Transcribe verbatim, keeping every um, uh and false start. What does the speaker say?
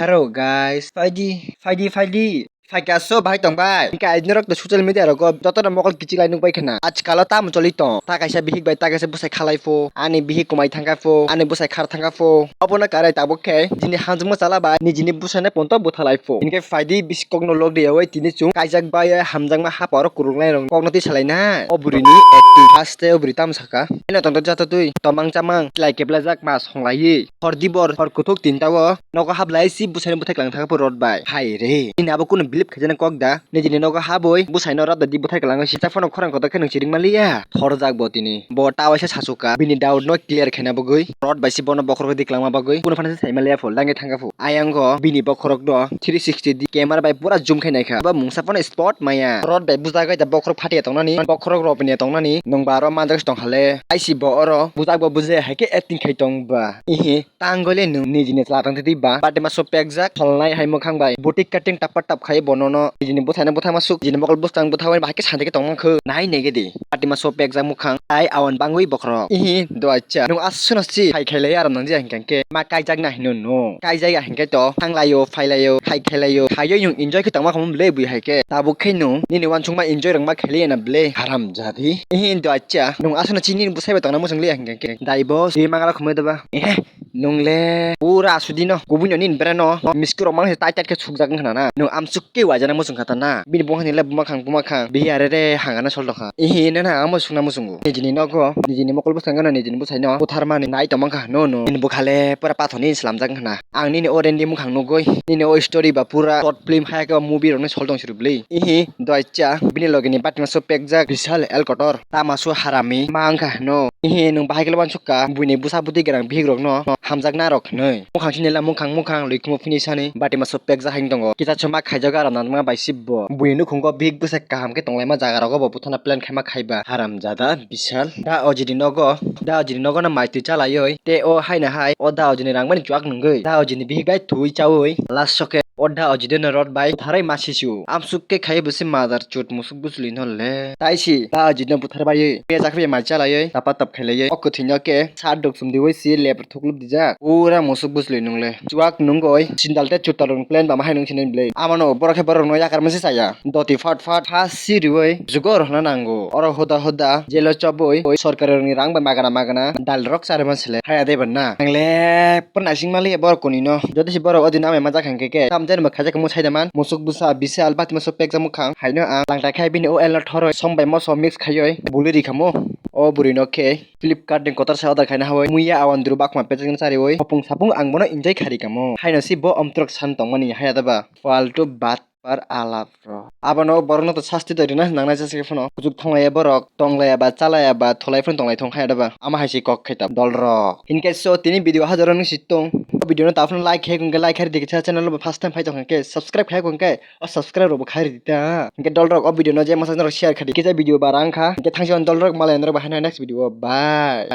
Hello guys, phaidi, phaidi, phaidi. Phaikha so bahai tong bai. Hingke aini rok to social media rogo joto no mokol kichik lai nukbai khna. Ajkalo tamo choli tong. Ta kaisa bihik bai ta kaisa bwsai khalai pho. Ani bihik kumai thangkha pho. Ani bwsai khar thangkha pho. Obono karai tabuk khe jini hanjwkma chala bai nijini bwsai no ponto bwthalai pho. Hingke phaidi bisi kokno lok riyawi tini chwng kaijak bai hamjakma haparo kwrwnglairok kokno twi salaina. O bwrwini acting haste o bwrwi tamo saka. Eno tongthok jatotwi tomang chamang chwlai keplajak ma songlaiwi. Hor dibor hor kuthuk tinta o nogo hablai si bwsai no bwthai kwlang thangkha pho rot bai. Hai re. Nini abo kunu bilip khaijana kok da. Nijini nogo habwi bwsai no rot bai di bwthai kwlango sijak phano khorang kotor khe nwng chiring manliya. Thorjak bo tini. Bo ta waisa sasuka. Bini doubt no clear khaina bagwi. Rot bai si bono bokhorok di kwlangma bagwi. Kunu phano se sai manliya pho. Langwi thangkha pho. Ayang go bini bokhorok no three sixty di camera bai pura zoom khai naikha. Bo mungsa phano spot maya. Rot bai bujagwi da bokhorok phatia tongnani. Bokhorok rop ni tongnani. Nwng ba aro manjak tong hale. Aisi bo oro bujak bo bujaya hai khe acting khai tong ba. Ihi. Tang gole nwng nijini chwla tang twi ba, bati ma so pekjak, tholnai hai mwkhang bai, butik cutting tap pa tap khai bono no, nijini bwthai no bwthai ma suk, nijini mokol bwskang bwthai bai bahai khe sante khe tong mankha, nai nege di, bati ma so pekjak mwkhang, tai awan bangwi bokhorok, ihi, do acha, nwng aswk no si, hai khai lai aram nang jia hinkhe, ma kaijak na hino no, kaijak ya hinkhe to, thang laio, phai laio, hai khai laio, haioi nwng enjoy khe tong ma khamu le bui hai khe, tabuk khe nwng, nini wansukma enjoy rwngma khe le na ble, haram jadi, ihi, do acha, nwng aswk no chini bwsai bai tong na muchung le hinkhe, dai bo, si mangala khumui da ba, ehe. Nung le pura asudi no, kubui no nini bera no, miskirok mang se tight tight khe sukjak wngkha na, nung amsuk khe waijana muchung kha ta na, bini bumung ni le buma khang buma khang, bihi are re hangana sol tongkha, ihi nana amo sukna muchungo, nijini nogo, nijini mokol bwskango no, nijini bwsai no, buthar mani nai tongma kha no no, nini bwkha le pura pathor ni slamjak wngkha na, ang nini o rendi mukhang nugui, nini o story ba pura short film hai khe movie rok ni sol tong siri bwlwi, ihi doi cha, bini loge ni bati ma so pekjak, bishal el kotor, tama so harami, ma wngkha no. Ehe, nwng bahai khe wansuk kha, buini bwsa bwtwi gwnang bihik rokno hamjakna rok hinwi. Mukhang sinila mukhang mukhang lwikhumo phini sani bati ma so pekjak hai tongo. Kisa chwma khaijago aro nanma bai sibbo. Buini nukhungo bihik bwsai kaham khe tonglaima jaga rogo bo buthana plan khaima khaiba. Haramjada bisal. Da ojini nogo, da ojini nogo no mai twi chalaioi. Te o haina hai, o da ojini rang mani chuak nungwi. Da ojini bihik bai twi chaui. Last soke, o da ojini no rot bai tharai ma sisiu. Amsuk khe khai bwse madar chut musuk bwsli no le. Taisi, da ojini no buthar baiwi. Pejak phe mai chalaioi, tapa tap khailaioi. O kwthwino khe sat dok sumdiwi si lebar thuklub dijak. Pura musuk bwsli nungle. Chuak nungoi, sindal te chuta rung plan ba mahai nung sinai bwle. Amano borok khe borok no yakar mase saya. Doti fat fat, ha si riwi, jugor hana nango. Oro hoda hoda, jelo chobwi, oi sorkari rokni rang bai magana magana, dal rok chari man sele. Haya de ban na. Ang le, pur naising mali borok kuni no. Jodi si borok odi namai majak hangke ke. Tam jen ba khajak mo sai da man. Musuk bwsa, bisi al bati musuk pek jamu khang. Haino ang lang ta khai bini o el no thoroi, som bai moso mix khaioi, buli ri khamo. O bwrwi no khe. Flipkart ni kotor sa order khaina hawai muiya awan duru bakma pechak chariwi hopung sapung ang bono enjoy khari kamo haino si bo omtrok san tongmani haya daba faltu bat par alap rok abono borokno to sasti to rina nangnai jasa phano kuchuk thanglaiya borok tonglaiya ba chalaiya ba tholai phano tonglai thong haya daba ama hai se kok khai ta dol rok hinkhe so tini video hajaro nung si tong o video no ta phano like khai khe like khai ridi kisa channel bo first time phai tong khe subscribe khai khe O subscribe rok bo khai ridi ta. Hingke dol rok o video no je masa norok share khadi. Kisa video bara wngkha. Hingke thangsi on dol rok malai norok bahai no next video o. Bye.